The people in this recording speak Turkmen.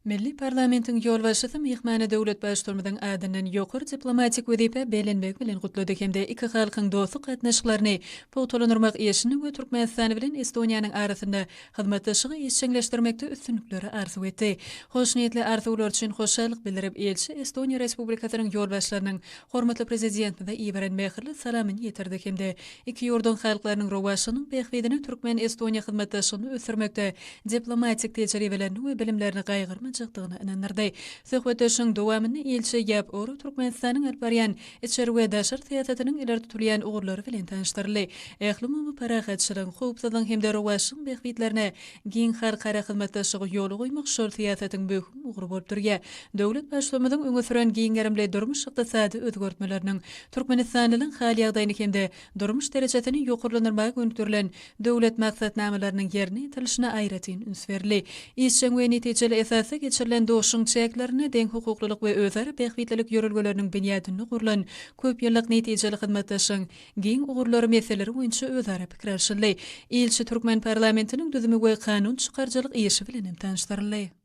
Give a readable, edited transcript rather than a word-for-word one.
Milli parlamentiň ýolbaşçysy myhmany döwlet Baştutanymyzyň adyndan ýokary diplomatik wezipä bellenmegi bilen gutlady hem-de iki halkyň dostluk gatnaşyklaryny pugtalandyrmak işinde we Türkmenistan bilen Estoniýanyň arasynda hyzmatdaşlygy işjeňleşdirmekde üstünlikleri arzuw etdi. Hoşniýetli arzuwlar üçin hoşallyk bildirip, ilçi Estoniýa Respublikasynyň ýolbaşçylarynyň hormatly Prezidentimize iberen mähirli salamyny ýetirdi hem-de iki ýurduň halklarynyň rowaçlygynyň bähbidine türkmen-estoniýa hyzmatdaşlygyny ösdürmekde diplomatik tejribelerini we bilimlerini gaýgyrmajakdygyna ynandyrdy. Söhbetdeşligiň dowamynda ilçi Ýap Oro Türkmenistanyň alyp barýan içeri we daşary syýasatynyň ileri tutulýan ugurlary bilen tanyşdyryldy. Ählumumy parahatçylygyň, howpsuzlygyň hem-de rowaçlygyň bähbitlerine giň halkara hyzmatdaşlygy ýola goýmak şol syýasatyň möhüm ugry bolup durýar. Döwlet Baştutanymyzyň öňe süren giň gerimli durmuş-ykdysady özgertmeleriniň türkmenistanlylaryň hal-ýagdaýyny hem-de durmuş derejesini ýokarlandyrmaga gönükdirilen döwlet maksatnamalarynyň ýerine ýetirilişine aýratyn üns berildi. Işjeň we netijeli esasda geçirilen duşuşygyň çäklerinde deňhukuklylyk we özara bähbitlilik ýörelgeleriniň binýadynda gurlan köp ýyllyk netijeli hyzmatdaşlygyň giň ugurlary meseleleri boýunça özara pikir alşyldy. Ilçi türkmen parlamentiniň düzümi we kanun çykaryjylyk işi bilen hem tanyşdyryldy.